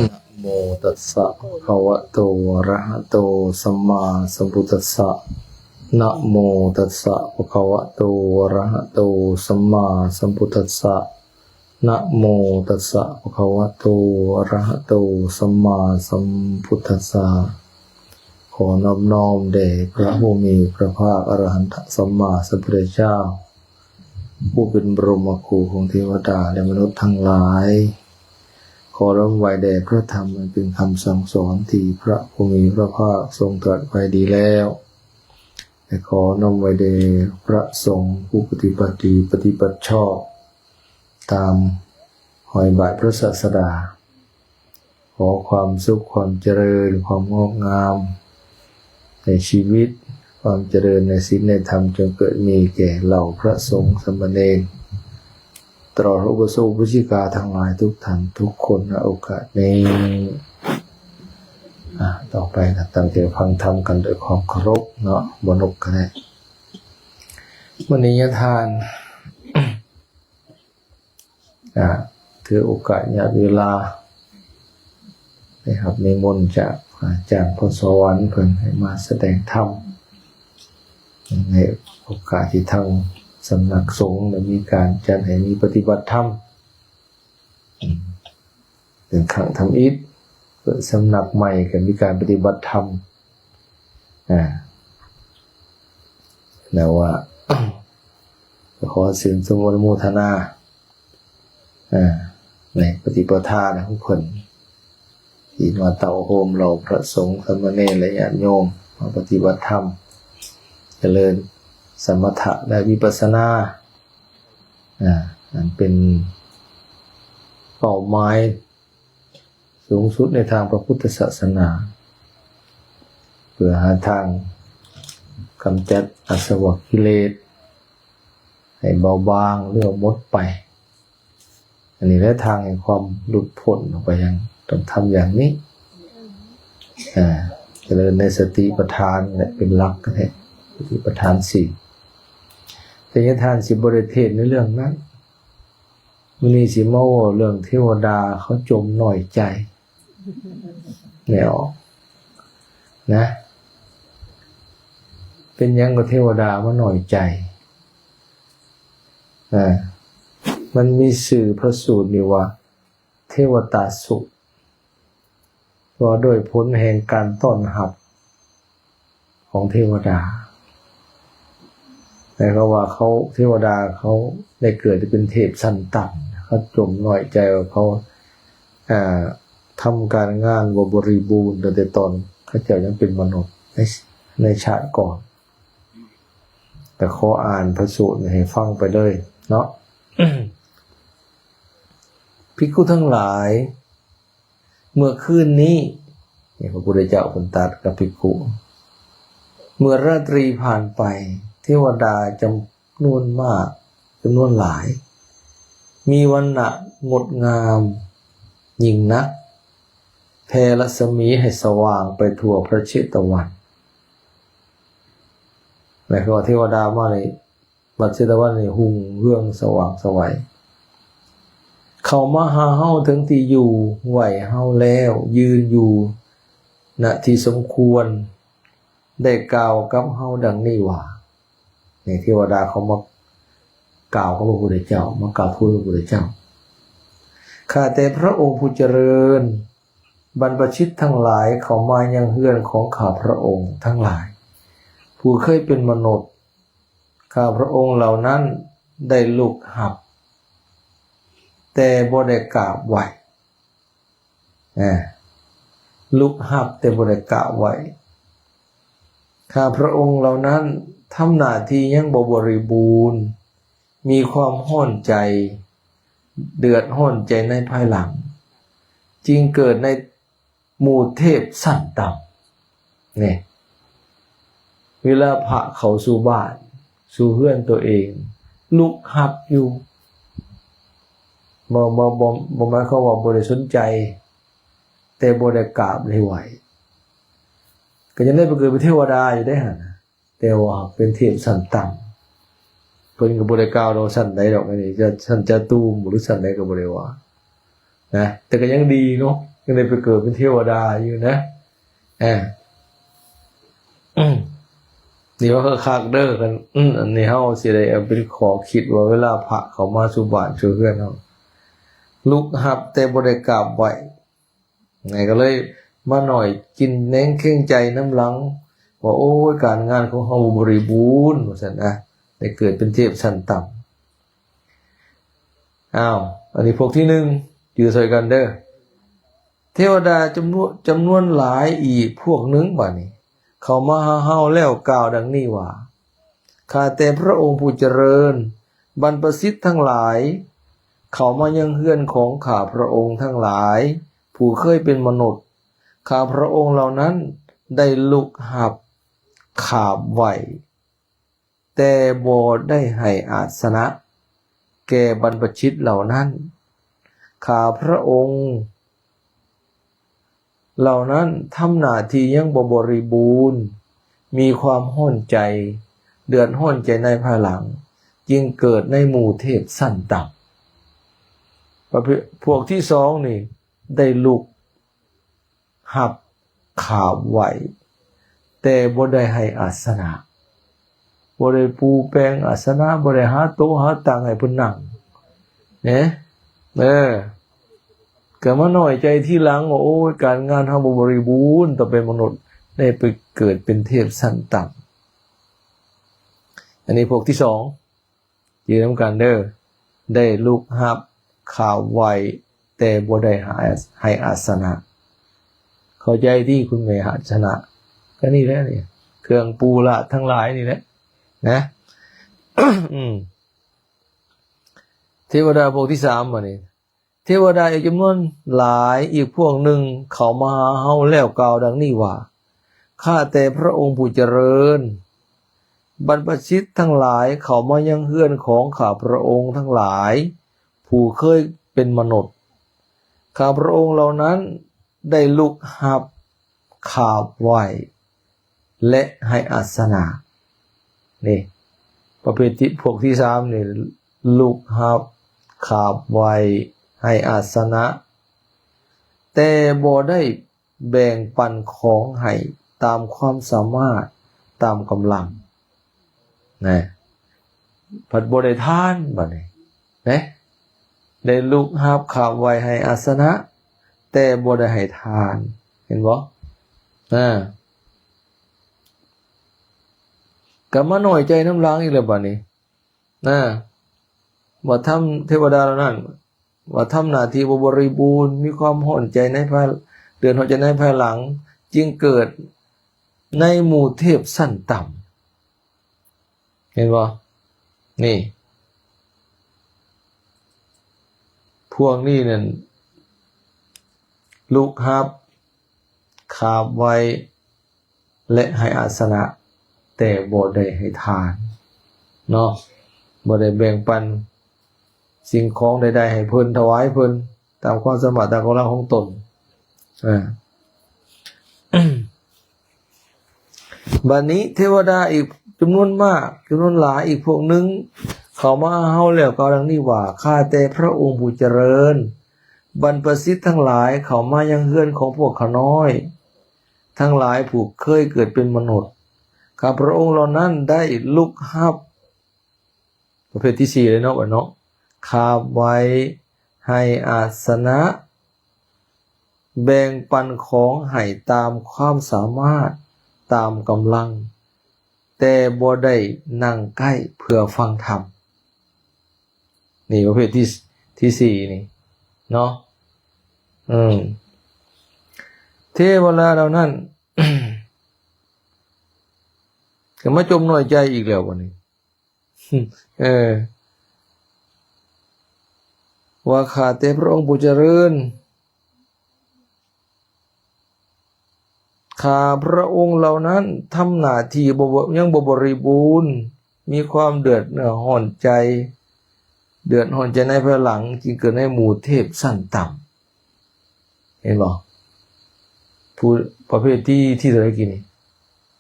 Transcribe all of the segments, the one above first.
นะโมตัสสะภะคะวะโต อะระหะโต สัมมาสัมพุทธัสสะ นะโมตัสสะภะคะวะโต อะระหะโต สัมมาสัมพุทธัสสะ นะโมตัสสะภะคะวะโต อะระหะโต สัมมาสัมพุทธัสสะ ขอนอบน้อมแด่พระผู้มีพระภาคอรหันตสัมมาสัมพุทธเจ้า ผู้เป็นบรมครูของเทวดาและมนุษย์ทั้งหลาย ขอน้อมไหว้แด่พระธรรมอันเป็นคำสั่งสอนที่พระผู้มีพระภาคทรงตรัสไว้ดีแล้ว และขอน้อมไหว้แด่พระสงฆ์ผู้ปฏิบัติดีปฏิบัติชอบ ตามรอยบาทพระศาสดา ขอความสุข ความเจริญ ความงอกงามในชีวิต ความเจริญในศีลในธรรม จงเกิดมีแก่เหล่าพระสงฆ์สามเณร ตลอดอุบาสกอุบาสิกาทั้งหลายทุกท่านทุกคน ณ โอกาสนี้ อ่ะ ต่อไปก็ตั้งใจฟังธรรมกันด้วยความเคารพเนาะ บ่นกก็ได้ มื้อนี้ญาติทาน อ่า ถือโอกาสยามเวลา ได้รับนิมนต์จากอาจารย์พรสวรรค์ เพิ่นให้มาแสดงธรรม ในโอกาสที่ทางสำนักสงฆ์ได้มีการจัดให้มีปฏิบัติธรรม อืม เป็นครั้งทำอิฐ เปิดสำนักใหม่ก็มีการปฏิบัติธรรม อ่า แล้วว่า ขอเชิญชมอนุโมทนา อ่า ในปฏิปทาของเพิ่น ที่มาเต้าโฮมเหล่าพระสงฆ์สามเณรและญาติโยมมาปฏิบัติธรรม เจริญสมถะและวิปัสสนา อ่า อันเป็นเป้าหมายสูงสุดในทางพระพุทธศาสนา เพื่อหาทางกำจัดอาสวะกิเลสให้เบาบางหรือว่าหมดไป อันนี้แหละทางแห่งความหลุดพ้นออกไป ยังต้องทำอย่างนี้ อ่า เจริญในสติปัฏฐานและเป็นหลักแท้ สติปัฏฐานสี่ แต่ญาติทานสิบ่ได้เทศน์ในเรื่องนั้น มื้อนี้สิมาเว้าเรื่องเทวดาเขาจมน้อยใจ แนว นะ เป็นหยังก็เทวดามาน้อยใจ อ่า มันมีชื่อพระสูตรนี่ว่า เทวตาสูตร ว่าด้วยผลแห่งการต้อนรับของเทวดา หมายความว่าเขา เทวดาเขาได้เกิดเป็นเทพชั้นต่ำ เขาจมน้อยใจว่าเขา อ่า ทำการงานบ่บริบูรณ์ตั้งแต่ตอนเขาเจ้ายังเป็นมนุษย์ใน ในชาติก่อน แต่ขออ่านพระสูตรให้ฟังไปเลยเนาะ ภิกขุทั้งหลาย เมื่อคืนนี้ นี่พระพุทธเจ้าเพิ่นตรัสกับภิกขุ เมื่อราตรีผ่านไป เทวดาจำนวนมาก จำนวนหลาย มีวรรณะงดงามยิ่งนัก แผ่รัศมีให้สว่างไปทั่วพระเชตวัน หมายความว่าเทวดามานี่ วัดเชตวันนี่รุ่งเรืองสว่างไสว เข้ามาหาเฮาถึงที่อยู่ไหว้เฮาแล้ว ยืนอยู่ ณ ที่สมควร ได้กล่าวกับเฮาดังนี้ว่า นี่เทวดาเขามากล่าวกับพระพุทธเจ้า มากราบทูลพระพุทธเจ้า ข้าแต่พระองค์ผู้เจริญ บรรพชิตทั้งหลายเข้ามายังเฮือนของข้าพระองค์ทั้งหลาย ผู้เคยเป็นมนุษย์ ข้าพระองค์เหล่านั้นได้ลุกฮับ แต่บ่ได้กราบไหว้ อ่า ลุกฮับแต่บ่ได้กราบไหว้ ข้าพระองค์เหล่านั้นทำหน้าที่ยังบ่บริบูรณ์ มีความฮ้อนใจ เดือดฮ้อนใจในภายหลัง จึงเกิดในหมู่เทพชั้นต่ำ นี่ เวลาพระเข้าสู่บ้าน สู่เฮือนตัวเอง ลุกฮับอยู่ บ่ บ่ บ่ บ่หมายความว่าบ่ได้สนใจ แต่บ่ได้กราบได้ไหว้ ก็ยังได้ไปเกิดเป็นเทวดาอยู่เด้หั่นนะ แต่ว่าเป็นเทพชั้นต่ำ เพิ่นก็บ่ได้กล่าวดอกชั้นใดดอก อันนี้จะชั้นจาตุมหรือชั้นใดก็บ่ได้ว่านะ แต่ก็ยังดีเนาะ ຍັງໄດ້ໄປເກີດເປັນເທວະດາຢູ່ນະ. ເອີ ນີ້ວ່າຄັກໆເດີ ຄັນ ອັນນີ້ເຮົາຊິໄດ້ເອົາເປັນຂໍ້ຄິດວ່າເວລາພະເຂົ້າມາສູ່ບ້ານສູ່ເຮືອນເຮົາ ລຸກຮັບແຕ່ບໍ່ໄດ້ກາບໄຫວ້ ນີ້ກໍເລີຍມານ້ອຍກິນແໜງເຄງໃຈນຳຫຼັງ ວ່າ ໂອ້ຍ ການງານຂອງເຮົາບໍ່ບໍລິບູນ ວ່າຊັ້ນນະ ໄດ້ເກີດເປັນເທບຊັ້ນຕ່ຳ. ອ້າວ ອັນນີ້ພວກທີໜຶ່ງ ຈື່ຊ່ອຍກັນເດີ. ເທວະດາຈຳນວນ ຈຳນວນຫຼາຍອີກພວກໜຶ່ງບາດນີ້ ເຂົ້າມາຫາເຮົາແລ້ວກ່າວດັ່ງນີ້ວ່າ ຂ້າແຕ່ພະອົງຜູ້ຈະເລີນ, ບັນພະສິດທັງຫຼາຍເຂົ້າມາຍັງເຮືອນຂອງຂ້າພະອົງທັງຫຼາຍ ຜູ້ເຄີຍເປັນມະນຸດ, ຂ້າພະອົງເຫຼົ່ານັ້ນໄດ້ລຸກຮັບຂາບໄຫວ້ ແຕ່ບໍ່ໄດ້ໃຫ້ອາສະນະແກ່ບັນພະຊິດເຫຼົ່ານັ້ນ. ຂ້າພະອົງເຫຼົ່ານັ້ນທຳໜ້າທີ່ຍັງບໍ່ບໍລິບູນ, ມີຄວາມຮ້ອນໃຈ, ເດືອດຮ້ອນໃຈໃນພາຍຫຼັງ, ຈຶ່ງເກີດໃນໝູ່ເທບຊັ້ນຕ່ຳ. ປະເພດ ພວກທີສອງນີ້ໄດ້ລຸກ ຮັບຂາບໄຫວ້ ແຕ່ບໍ່ໄດ້ໃຫ້ອາສະນະ, ບໍ່ໄດ້ປູແປງອາສະນະ, ບໍ່ໄດ້ຫາໂຕະຫາຕັ່ງໃຫ້ເພິ່ນນັ່ງເນາະ. ເອີ ກໍມານ້ອຍໃຈທີຫຼັງວ່າ ໂອ້ຍ ການງານເຮົາບໍ່ບໍລິບູນ, ຕໍ່ໄປມະນຸດໄດ້ໄປເກີດເປັນເທບຊັ້ນຕ່ຳ. ອັນນີ້ພວກທີສອງ ຈື່ນຳກັນເດີ ໄດ້ລຸກຮັບຂາບໄຫວ້ ແຕ່ບໍ່ໄດ້ໃຫ້ອາສະນະ. ເຂົ້າໃຈຕິ ຄຸນແມ່ອາສະນະ? ກໍນີ້ແຫຼະນີ້ ເຄື່ອງປູລາດທັງຫຼາຍນີ້ແຫຼະນະ. ອືມ ເທວະດາພວກທີສາມ ບາດນີ້ ເທວະດາອີກຈຳນວນຫຼາຍອີກພວກໜຶ່ງເຂົ້າມາຫາເຮົາແລ້ວກ່າວດັ່ງນີ້ວ່າ, ຂ້າແຕ່ພະອົງຜູ້ຈະເລີນ, ບັນພະສິດທັງຫຼາຍເຂົ້າມາຍັງເຮືອນຂອງຂ້າພະອົງທັງຫຼາຍ ຜູ້ເຄີຍເປັນມະນຸດ, ຂ້າພະອົງເຫຼົ່ານັ້ນໄດ້ລຸກຮັບ ຂາບໄຫວ້ ແລະ ໃຫ້ອາສະນະ. ນີ້ ປະເພດທີ່ ພວກທີສາມນີ້ ລຸກຮັບ ຂາບໄຫວ້ ໃຫ້ອາສະນະ ແຕ່ບໍ່ໄດ້ແບ່ງປັນຂອງໃຫ້ຕາມຄວາມສາມາດ ຕາມກຳລັງ ນະ ພັດບໍ່ໄດ້ທານບາດນີ້ ເດ້ ໄດ້ລຸກຮັບຂາບໄຫວ້ໃຫ້ອາສະນະ ແຕ່ບໍ່ໄດ້ໃຫ້ທານ ເຫັນບໍ່? ອາ ກໍມານ້ອຍໃຈນຳຫຼັງອີກແລ້ວບາດນີ້ ນະ ວ່າທຳ ເທວະດາເຫຼົ່ານັ້ນ ວ່າທຳໜ້າທີ່ບໍ່ບໍລິບູນ ມີຄວາມຮ້ອນໃຈໃນພາຍ ເດືອດຮ້ອນໃຈໃນພາຍຫຼັງ ຈຶ່ງເກີດໃນໝູ່ເທບຊັ້ນຕ່ຳ ເຫັນບໍ່? ນີ້ ພວກນີ້ນັ້ນ ລຸກຮັບ ຂາບໄຫວ້ ແລະ ໃຫ້ອາສະນະ ແຕ່ບໍ່ໄດ້ໃຫ້ທານເນາະ ບໍ່ໄດ້ແບ່ງປັນສິ່ງຂອງໃດໆໃຫ້ເພິ່ນ ຖວາຍເພິ່ນຕາມຄວາມສາມາດ ຕາມກຳລັງຂອງຕົນ. ອາ ບາດນີ້ເທວະດາອີກຈຳນວນມາກ ຈຳນວນຫຼາຍອີກພວກໜຶ່ງ ເຂົ້າມາຫາເຮົາແລ້ວກ່າວດັ່ງນີ້ວ່າ, ຂ້າແຕ່ພະອົງຜູ້ຈະເລີນ, ບັນພະສິດທັງຫຼາຍເຂົ້າມາຍັງເຮືອນຂອງພວກຂ້ານ້ອຍທັງຫຼາຍຜູ້ເຄີຍເກີດເປັນມະນຸດ, ຂ້າພະອົງເຫຼົ່ານັ້ນໄດ້ລຸກຮັບ ປະເພດທີສີ່ເລີຍເນາະ ບາດເນາະ ຂາບໄຫວ້ ໃຫ້ອາສະນະ ແບ່ງປັນຂອງໃຫ້ຕາມຄວາມສາມາດ ຕາມກຳລັງ ແຕ່ບໍ່ໄດ້ນັ່ງໃກ້ເພື່ອຟັງທຳ. ນີ້ປະເພດທີ ທີສີ່ນີ້ເນາະ ອືມ ເທວະດາເຫຼົ່ານັ້ນ ກໍມາຈົ່ມນ້ອຍໃຈອີກແລ້ວບາດນີ້. ເອີ ວ່າ ຂ້າແຕ່ພະອົງຜູ້ຈະເລີນ, ຂ້າພະອົງເຫຼົ່ານັ້ນທຳໜ້າທີ່ບໍ່ ຍັງບໍ່ບໍລິບູນ, ມີຄວາມເດືອດຮ້ອນໃຈ, ເດືອດຮ້ອນໃຈໃນພາຍຫຼັງ, ຈຶ່ງເກີດໃນໝູ່ເທບຊັ້ນຕ່ຳ. ເຫັນບໍ່? ຜູ້ປະເພດທີ່ ທີ່ເທົ່າໃດກີ້ນີ້?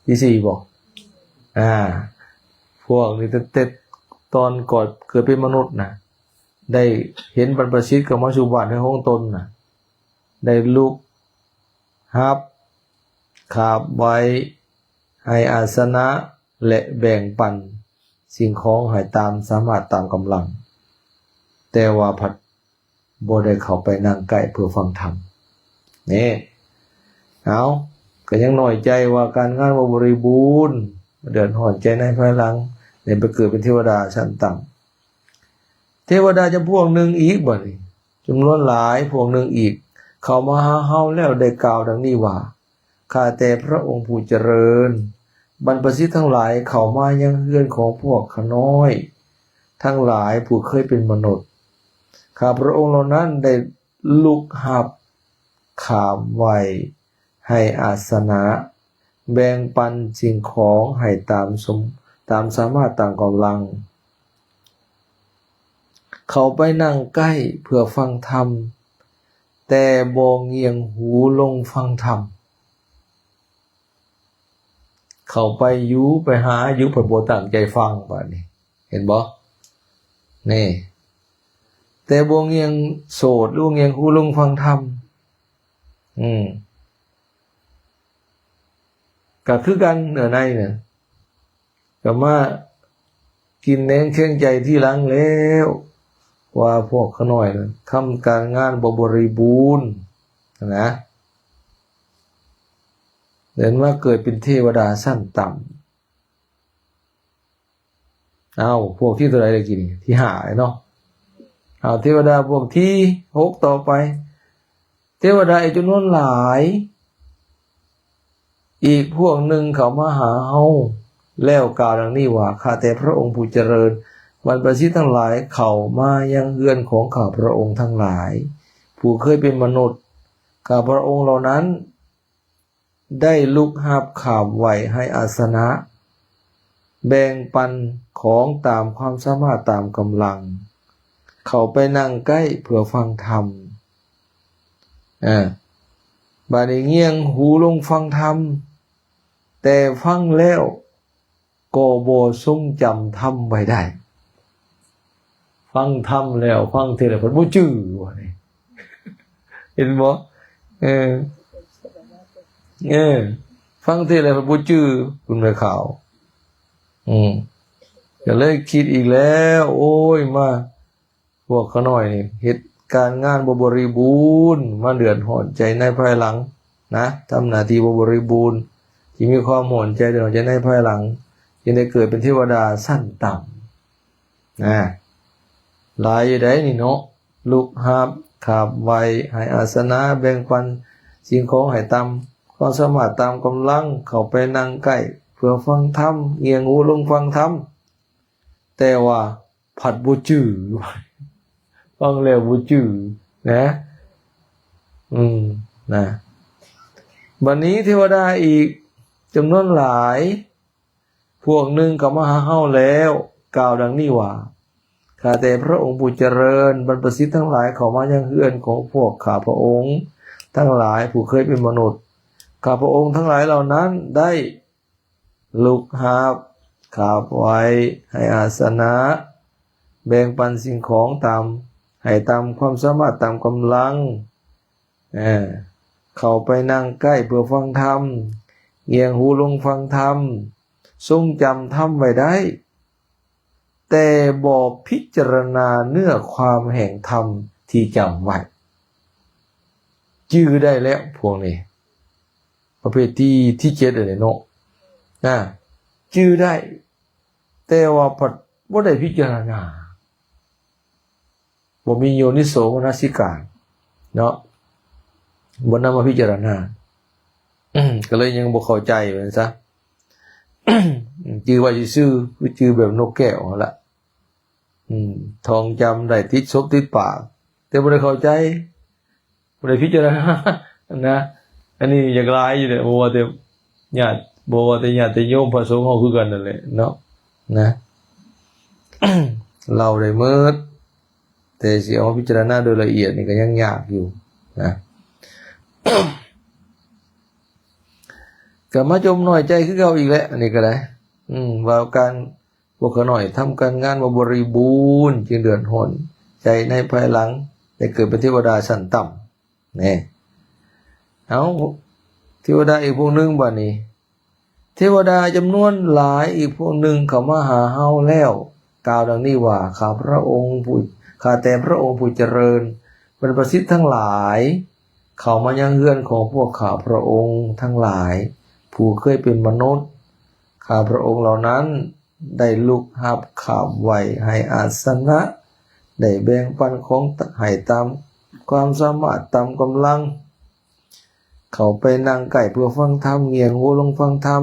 ທີສີ່ບໍ່? ອາ ພວກນີ້ ແຕ່ ແຕ່ຕອນກ່ອນເກີດເປັນມະນຸດນະ ໄດ້ເຫັນບັນພະສິດເຂົ້າມາສູ່ບ້ານໃນຂອງຕົນນະ ໄດ້ລຸກຮັບ ຂາບໄຫວ້ ໃຫ້ອາສະນະ ແລະ ແບ່ງປັນສິ່ງຂອງໃຫ້ຕາມສາມາດຕາມກຳລັງ, ແຕ່ວ່າພັດບໍ່ໄດ້ເຂົ້າໄປນັ່ງໃກ້ເພື່ອຟັງທຳ. ນີ້ ເອົາ ກໍຍັງນ້ອຍໃຈວ່າການງານບໍ່ບໍລິບູນ, ເດືອດຮ້ອນໃຈໃນພາຍຫຼັງ ໄດ້ໄປເກີດເປັນເທວະດາຊັ້ນຕ່ຳ. ເທວະດາຈຳພວກໜຶ່ງອີກ ບັດນີ້ ຈຳນວນຫຼາຍພວກໜຶ່ງອີກ ເຂົ້າມາຫາເຮົາແລ້ວໄດ້ກ່າວດັ່ງນີ້ວ່າ, ຂ້າແຕ່ພະອົງຜູ້ຈະເລີນ, ບັນພະຊິດທັງຫຼາຍເຂົ້າມາຍັງເຮືອນຂອງພວກຂ້ານ້ອຍທັງຫຼາຍຜູ້ເຄີຍເປັນມະນຸດ. ຂ້າພະອົງເຫຼົ່ານັ້ນໄດ້ລຸກຮັບ ຂາບໄຫວ້ ໃຫ້ອາສະນະ, ແບ່ງປັນສິ່ງຂອງໃຫ້ຕາມສົມ ຕາມສາມາດຕາມກຳລັງ, ເຂົ້າໄປນັ່ງໃກ້ເພື່ອຟັງທຳ, ແຕ່ບໍ່ງຽງຫູລົງຟັງທຳ. ເຂົ້າໄປຢູ່ ໄປຫາຢູ່ ເພິ່ນບໍ່ຕັ້ງໃຈຟັງ ບາດນີ້ ເຫັນບໍ່? ນີ້ ແຕ່ບໍ່ງຽງໂສດ ຫຼື ງຽງຫູລົງຟັງທຳ. ອືມ ກໍຄືກັນເນື້ອໃນນະ ກໍມາກິນແໜງແຂງໃຈທີຫຼັງແລ້ວ ວ່າພວກຂ້ານ້ອຍນະ ທຳການງານບໍ່ບໍລິບູນນະ ເດີນມາເກີດເປັນເທວະດາຊັ້ນຕ່ຳ. ເອົາ ພວກທີເທົ່າໃດລະກີ້ນີ້? ທີຫ້າເນາະ. ເອົາ ເທວະດາພວກທີຫົກຕໍ່ໄປ. ເທວະດາອີກຈຳນວນຫຼາຍອີກພວກໜຶ່ງເຂົ້າມາຫາເຮົາ ແລ້ວກ່າວດັ່ງນີ້ວ່າ, ຂ້າແຕ່ພະອົງຜູ້ຈະເລີນ, ບັນພະຊິດທັງຫຼາຍເຂົ້າມາຍັງເຮືອນຂອງຂ້າພະອົງທັງຫຼາຍ ຜູ້ເຄີຍເປັນມະນຸດ. ຂ້າພະອົງເຫຼົ່ານັ້ນ ໄດ້ລຸກຮັບຂາບໄຫວ້ໃຫ້ອາສະນະ, ແບ່ງປັນຂອງຕາມຄວາມສາມາດຕາມກຳລັງ, ເຂົ້າໄປນັ່ງໃກ້ເພື່ອຟັງທຳ. ອາ ບາດນີ້ງຽງຫູລົງຟັງທຳ, ແຕ່ຟັງແລ້ວ ກໍບໍ່ຊົງຈຳທຳໄວ້ໄດ້. ຟັງທຳແລ້ວ ຟັງເທື່ອໃດພັດບໍ່ຈື່ ວ່ານີ້ ເຫັນບໍ່? ເອີ ເອີ ຟັງເທື່ອໃດພັດບໍ່ຈື່ ຄຸນແມ່ຂາວ. ອືມ ກໍເລີຍຄິດອີກແລ້ວ ໂອ້ຍ ມາ ພວກຂ້ານ້ອຍນີ້ເຮັດການງານບໍ່ບໍລິບູນ ມາເດືອດຮ້ອນໃຈໃນພາຍຫຼັງນະ, ທຳໜ້າທີ່ບໍ່ບໍລິບູນ ທີ່ມີຄວາມຮ້ອນໃຈ ເດືອດຮ້ອນໃຈໃນພາຍຫຼັງ ຈຶ່ງໄດ້ເກີດເປັນເທວະດາຊັ້ນຕ່ຳນະ. ຫຼາຍຢູ່ໃດນີ້ເນາະ, ລຸກຮັບ ຂາບໄຫວ້ ໃຫ້ອາສະນະ ແບ່ງປັນສິ່ງຂອງໃຫ້ຕາມຄວາມສາມາດຕາມກຳລັງ, ເຂົ້າໄປນັ່ງໃກ້ເພື່ອຟັງທຳ, ງຽງຫູລົງຟັງທຳ, ແຕ່ວ່າ ພັດບໍ່ຈື່ ຟັງແລ້ວບໍ່ຈື່ນະ. ອືມ ນະ ບັດນີ້ເທວະດາອີກຈຳນວນຫຼາຍພວກໜຶ່ງເຂົ້າມາຫາເຮົາແລ້ວ ກ່າວດັ່ງນີ້ວ່າ, ຂ້າແຕ່ພະອົງຜູ້ຈະເລີນ, ບັນພະສິດທັງຫຼາຍເຂົ້າມາຍັງເຮືອນຂອງພວກຂ້າພະອົງທັງຫຼາຍຜູ້ເຄີຍເປັນມະນຸດ. ຂ້າພະອົງທັງຫຼາຍເຫຼົ່ານັ້ນໄດ້ ລຸກຮັບ ຂາບໄຫວ້ ໃຫ້ອາສະນະ ແບ່ງປັນສິ່ງຂອງຕາມ ໃຫ້ຕາມຄວາມສາມາດຕາມກຳລັງ, ເຂົ້າໄປນັ່ງໃກ້ເພື່ອຟັງທຳ, ງຽງຫູລົງຟັງທຳ, ຊົງຈຳທຳໄວ້ໄດ້ ແຕ່ບໍ່ພິຈາລະນາເນື້ອຄວາມແຫ່ງທຳທີ່ຈຳໄວ້. ຈື່ໄດ້ແລ້ວພວກນີ້ ປະເພດທີ ທີເຈັດ ອັນນີ້ເນາະ ນະ ຈື່ໄດ້ ແຕ່ວ່າພັດບໍ່ໄດ້ພິຈາລະນາ ບໍ່ມີໂຍນິໂສມະນະສິການເນາະ ບໍ່ນຳມາພິຈາລະນາ ກໍເລີຍຍັງບໍ່ເຂົ້າໃຈວ່າຊັ້ນຊະ. ຈື່ໄວ້ຊື່ໆ ຄືຈື່ແບບນົກແກ້ວຫັ້ນລະ ອືມ ທ່ອງຈຳໄດ້ຕິດສົບຕິດປາກ ແຕ່ບໍ່ໄດ້ເຂົ້າໃຈ ບໍ່ໄດ້ພິຈາລະນານະ. ອັນນີ້ຢາກຫຼາຍຢູ່ເດ້ ບໍ່ວ່າແຕ່ຍາດ ບໍ່ວ່າແຕ່ຍາດແຕ່ໂຍມພະສົງເຮົາຄືກັນນັ້ນແຫຼະເນາະ ນະ ເລົ່າໄດ້ໝົດ ແຕ່ຊິເອົາມາພິຈາລະນາໂດຍລະອຽດນີ້ກໍຍັງຍາກຢູ່ນະ. ກໍມາຈົ່ມນ້ອຍໃຈຄືເກົ່າອີກແຫຼະ ອັນນີ້ກໍໄດ້ ອືມ ວ່າການ ພວກຂ້ານ້ອຍທຳການງານບໍ່ບໍລິບູນ ຈຶ່ງເດືອດຮ້ອນໃຈໃນພາຍຫຼັງ ໄດ້ເກີດເປັນເທວະດາຊັ້ນຕ່ຳ ແນ່ ເອົາ ເທວະດາອີກພວກໜຶ່ງບາດນີ້ ເທວະດາຈຳນວນຫຼາຍອີກພວກໜຶ່ງເຂົ້າມາຫາເຮົາແລ້ວ ກ່າວດັ່ງນີ້ວ່າ ຂ້າພະອົງຜູ້ ຂ້າແຕ່ພະອົງຜູ້ຈະເລີນ ບັນພະຊິດທັງຫຼາຍ ເຂົ້າມາຍັງເຮືອນຂອງພວກຂ້າພະອົງທັງຫຼາຍ ຜູ້ເຄີຍເປັນມະນຸດ ຂ້າພະອົງເຫຼົ່ານັ້ນໄດ້ລຸກຮັບຂາບໄຫວ້ໃຫ້ອາສະນະ ໄດ້ແບ່ງປັນຂອງໃຫ້ຕາມຄວາມສາມາດຕາມກຳລັງ ເຂົ້າໄປນັ່ງໃກ້ເພື່ອຟັງທຳ, ງຽງຫູລົງຟັງທຳ,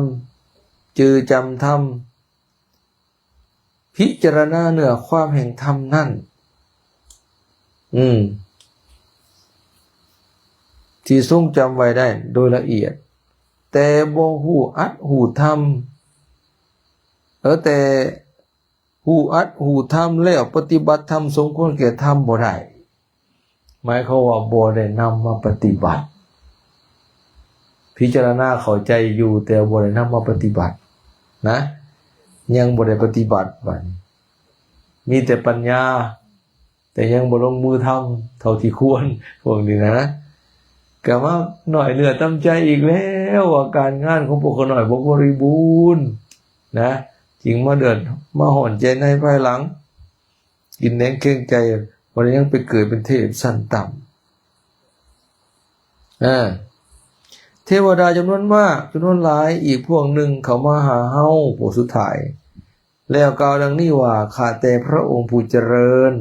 ຈື່ຈຳທຳ, ພິຈາລະນາເນື້ອຄວາມແຫ່ງທຳນັ້ນ ອືມ ທີ່ຊົງຈຳໄວ້ໄດ້ໂດຍລະອຽດ, ແຕ່ບໍ່ຮູ້ອັດຮູ້ທຳ, ເອີ ແຕ່ຮູ້ອັດຮູ້ທຳແລ້ວປະຕິບັດທຳສົມຄວນແກ່ທຳບໍ່ໄດ້. ໝາຍຄວາມວ່າບໍ່ໄດ້ນຳມາປະຕິບັດ. ພິຈາລະນາເຂົ້າໃຈຢູ່ ແຕ່ບໍ່ໄດ້ນຳມາປະຕິບັດນະ, ຍັງບໍ່ໄດ້ປະຕິບັດ. ບາດນີ້ມີແຕ່ປັນຍາ ແຕ່ຍັງບໍ່ລົງມືທຳເທົ່າທີ່ຄວນ. ພວກນີ້ນະ ກະມານ້ອຍເນື້ອຕ່ຳໃຈອີກແລ້ວ ວ່າການງານຂອງພວກຂ້ານ້ອຍບໍ່ບໍລິບູນນະ, ຈຶ່ງມາເດືອດ ມາຮ້ອນໃຈໃນພາຍຫຼັງ. ກິນແໜງແຂງໃຈ ບໍ່ໄດ້ຍັງໄປເກີດເປັນເທບຊັ້ນຕ່ຳ. ເອີ ເທວະດາຈຳນວນມາກ ຈຳນວນຫຼາຍອີກພວກໜຶ່ງເຂົ້າມາຫາເຮົາ ພວກສຸດທ້າຍ ແລ້ວກ່າວດັ່ງນີ້ວ່າ ຂ້າແຕ່ພະອົງຜູ້ຈະເລີນ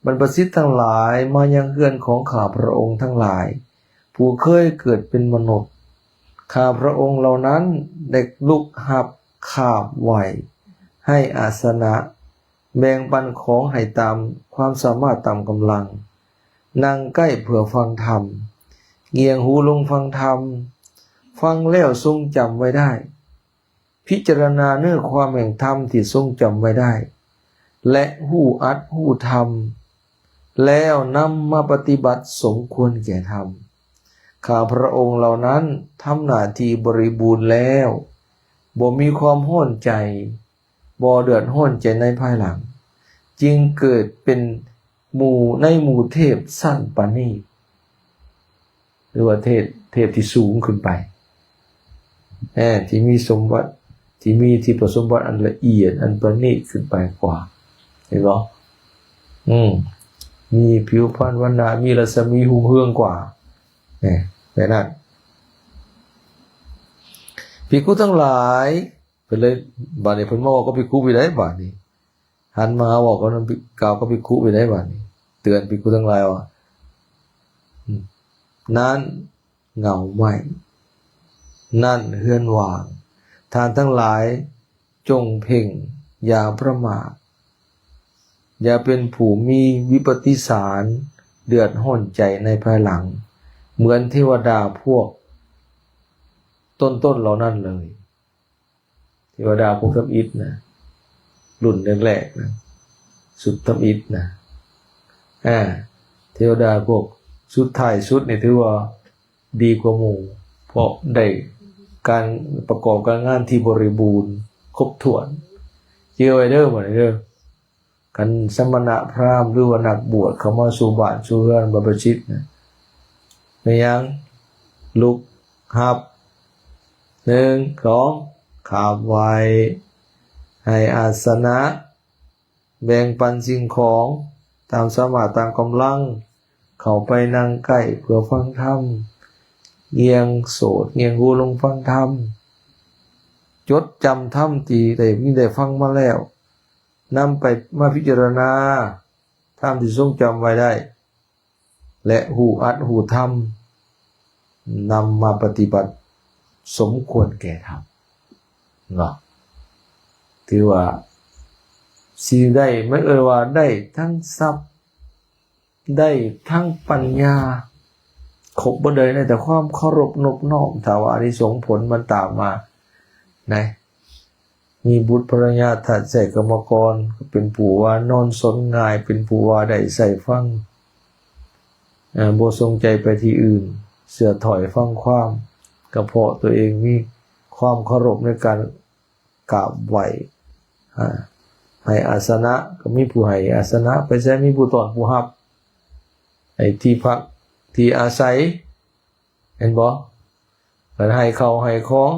ບັນພະສິດທັງຫຼາຍມາຍັງເຮືອນຂອງຂ້າພະອົງທັງຫຼາຍ ຜູ້ເຄີຍເກີດເປັນມະນຸດ. ຂ້າພະອົງເຫຼົ່ານັ້ນໄດ້ລຸກຮັບຂາບໄຫວ້ໃຫ້ອາສະນະ ແບ່ງປັນຂອງໃຫ້ຕາມຄວາມສາມາດຕາມກຳລັງ, ນັ່ງໃກ້ເພື່ອຟັງທຳ, ງຽງຫູລົງຟັງທຳ, ຟັງແລ້ວຊົງຈຳໄວ້ໄດ້, ພິຈາລະນາເນື້ອຄວາມແຫ່ງທຳທີ່ຊົງຈຳໄວ້ໄດ້ ແລະ ຮູ້ອັດຮູ້ທຳ ແລ້ວນຳມາປະຕິບັດສົມຄວນແກ່ທຳ. ຂ້າພະອົງເຫຼົ່ານັ້ນທຳໜ້າທີ່ບໍລິບູນແລ້ວ, ບໍ່ມີຄວາມຮ້ອນໃຈ, ບໍ່ເດືອດຮ້ອນໃຈໃນພາຍຫຼັງ, ຈຶ່ງເກີດເປັນໝູ່ໃນໝູ່ເທບຊັ້ນປານີດ ຫຼືວ່າເທບ ເທບທີ່ສູງຂຶ້ນໄປ ແອ ທີ່ມີສົມບັດ ທີ່ມີທິບປະສົມບັດອັນລະອຽດ ອັນປານີດຂຶ້ນໄປກວ່າ ເຫັນບໍ່? ອືມ ມີຜິວພັນວັນນະ ມີລັດສະໝີຮຸ່ງເຮືອງກວ່າ ແນ ແບບນັ້ນ. ພິກຂຸທັງຫຼາຍ ເພິ່ນເລີຍ ບາດນີ້ເພິ່ນມາເວົ້າກັບພິກຂຸອີກໄດ໋ ບາດນີ້ ຫັນມາຫາເວົ້າກັບ ກ່າວກັບພິກຂຸອີກໄດ໋ ບາດນີ້ ເຕືອນພິກຂຸທັງຫຼາຍວ່າ ນັ້ນເຫງົາໄມ້ ນັ້ນເຮືອນວ່າງ ທ່ານທັງຫຼາຍ ຈົ່ງເພັ່ງ ຢ່າປະໝາດ ຢ່າເປັນຜູ້ມີວິປະຕິສານ ເດືອດຮ້ອນໃຈໃນພາຍຫຼັງ ເໝືອນເທວະດາພວກຕົ້ນໆເຫຼົ່ານັ້ນເລີຍ. ເທວະດາພວກທຳອິດນະ ລຸ້ນແລກໆນະ ຊຸດທຳອິດນະ ອາ ເທວະດາພວກສຸດທ້າຍສຸດນີ້ຖືວ່າດີກວ່າໝູ່ ເພາະໄດ້ການປະກອບການງານທີ່ບໍລິບູນຄົບຖ້ວນ. ຈື່ໄວ້ເດີ ບາດນີ້ເດີ ຄັນສະມະນະພຣາມ ຫຼືວ່ານັກບວດເຂົ້າມາສູ່ບ້ານສູ່ເຮືອນບັນພະສິດນະ ແມ່ນຫຍັງ? ລຸກຮັບ ໜຶ່ງ ສອງ ຂາບໄຫວ້ ໃຫ້ອາສະນະ ແບ່ງປັນສິ່ງຂອງຕາມສາມາດຕາມກຳລັງ ເຂົ້າໄປນັ່ງໃກ້ເພື່ອຟັງທຳ ງຽງໂສດງຽງຫູລົງຟັງທຳ ຈົດຈຳທຳທີ່ໄດ້ມີໄດ້ຟັງມາແລ້ວ ນຳໄປມາພິຈາລະນາທຳທີ່ຊົງຈຳໄວ້ໄດ້ ແລະ ຮູ້ອັດຮູ້ທຳ ນຳມາປະຕິບັດສົມຄວນແກ່ທຳເນາະ. ຖືວ່າຊິໄດ້ ມັນເອີ້ນວ່າໄດ້ທັງຊັບ ໄດ້ທັງປັນຍາ ຄົບເບິດເລີຍ ໄດ້ແຕ່ຄວາມເຄົາລົບນົບນ້ອມ ຖ້າວ່າອານິສົງຜົນມັນຕາມມານະ ມີບຸດພະຍາທາດໃຊ້ກຳມະກອນ ເປັນຜູ້ວ່ານອນສົນງ່າຍ ເປັນຜູ້ວ່າໄດ້ໃຊ້ຟັງ ເອີ ບໍ່ສົງໃຈໄປທີ່ອື່ນ ເຊື່ອຖ້ອຍຟັງຄວາມ ກະເພາະຕົວເອງມີຄວາມເຄົາລົບໃນການ ກາບໄຫວ້ ອາ ໃຫ້ອາສະນະ ກໍມີຜູ້ໃຫ້ອາສະນະ ໄປໃສມີຜູ້ຕ້ອນຜູ້ຮັບ ໃຫ້ທີ່ພັກທີ່ອາໄສ ເຫັນບໍ່? ຄັນໃຫ້ເຂົ້າໃຫ້ຂອງ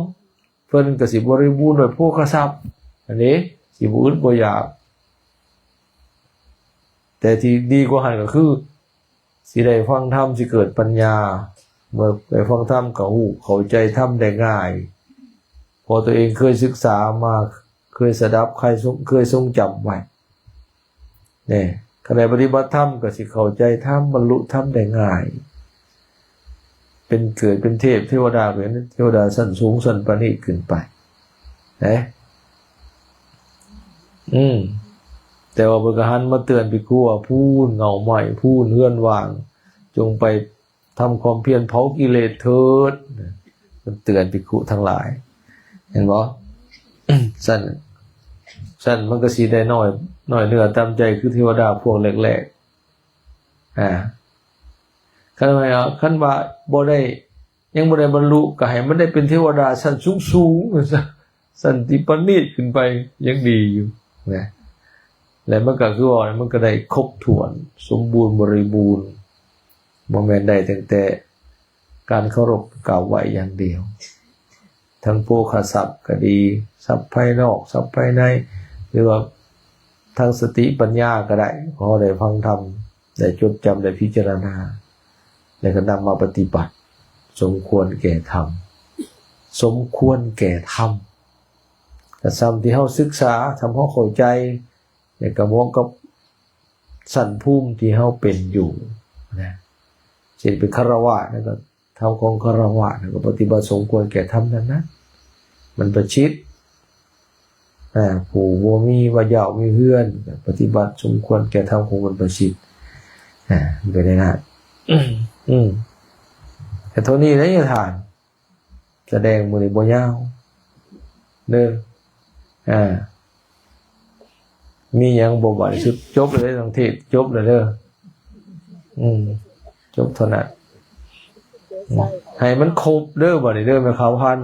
ເພິ່ນກໍຊິບໍລິບູນດ້ວຍໂພຄະຊັບ ອັນນີ້ ຊິບໍ່ອຶດບໍ່ຢາກ. ແຕ່ທີ່ດີກວ່າຫັ້ນກໍຄື ຊິໄດ້ຟັງທຳ ຊິເກີດປັນຍາ. ເມື່ອໄດ້ຟັງທຳກໍຮູ້ເຂົ້າໃຈທຳໄດ້ງ່າຍ ເພາະຕົວເອງເຄີຍສຶກສາມາ ເຄີຍສະດັບ ເຄີຍຊົງ ເຄີຍຊົງຈຳໄວ້. ແນ່ ຄັນໄດ້ປະຕິບັດທຳກໍຊິເຂົ້າໃຈທຳ ບັນລຸທຳໄດ້ງ່າຍ ເປັນເກີດເປັນເທບເທວະດາ ເປັນເທວະດາຊັ້ນສູງຊັ້ນປະນີດຂຶ້ນໄປ ເດ້. ອືມ ແຕ່ວ່າເພິ່ນກໍຫັນມາເຕືອນພິກຂຸວ່າ ພູນເຫງົາໄມ້ ພູນເຮືອນວ່າງ ຈົ່ງໄປ ທຳຄວາມພຽນເຜົາກິເລດເຖີດ. ເພິ່ນເຕືອນພິກຂຸທັງຫຼາຍ ເຫັນບໍ່? ຊັ້ນ ຊັ້ນມັນກໍຊິໄດ້ນ້ອຍ ນ້ອຍເນື້ອຕ່ຳໃຈຄືເທວະດາພວກແລກໆ. ອາ ຄັນວ່າ ຄັນວ່າບໍ່ໄດ້ ຍັງບໍ່ໄດ້ບັນລຸ ກໍໃຫ້ມັນໄດ້ເປັນເທວະດາຊັ້ນສູງໆ ຊັ້ນທີ່ປະນີດຂຶ້ນໄປ ຍັງດີຢູ່ນະ. ແລະ ມັນກໍຄືວ່າ ມັນກໍໄດ້ຄົບຖ້ວນ ສົມບູນບໍລິບູນ ບໍ່ແມ່ນໄດ້ຕັ້ງແຕ່ການເຄົາລົບກາບໄຫວ້ຢ່າງດຽວ ທັງໂພຄະຊັບກໍດີ ຊັບພາຍນອກ ຊັບພາຍໃນ ຫຼືວ່າທັງສະຕິປັນຍາກໍໄດ້ ເພາະເຮົາໄດ້ຟັງທຳ ໄດ້ຈົດຈຳ ໄດ້ພິຈາລະນາ ແລ້ວກໍນຳມາປະຕິບັດ ສົມຄວນແກ່ທຳ ສົມຄວນແກ່ທຳ ກໍສ່ຳທີ່ເຮົາສຶກສາ ສ່ຳເຮົາເຂົ້າໃຈ ແລ້ວກໍເໝາະກັບຊັ້ນພູມທີ່ເຮົາເປັນຢູ່ນະ. ເຊັ່ນເປັນຄາລະວາດນະ ກໍທຳຂອງຄາລະວາດນະ ກໍປະຕິບັດສົມຄວນແກ່ທຳນັ້ນນະ ມັນປະຊິດ. ອາ ຜູ້ບໍ່ມີວ່າເຍົາະມີເຮືອນ ກໍປະຕິບັດສົມຄວນແກ່ທຳຂອງບັນພະຊິດ ອາ ມັນເປັນໄດ້ນັ້ນ. ອືມ ແຕ່ເທົ່ານີ້ນະຍາທ່ານ ສະແດງມື້ນີ້ບໍ່ຍາວເດີ. ອາ ມີຫຍັງບໍ່? ບາດນີ້ ຈົບແລ້ວເດ້ ທາງເທດຈົບແລ້ວເດີ. ອືມ ຈົບເທົ່ານັ້ນ ໃຫ້ມັນຄົບເດີ ບາດນີ້ເດີ ແມ່ຂາວພັນ.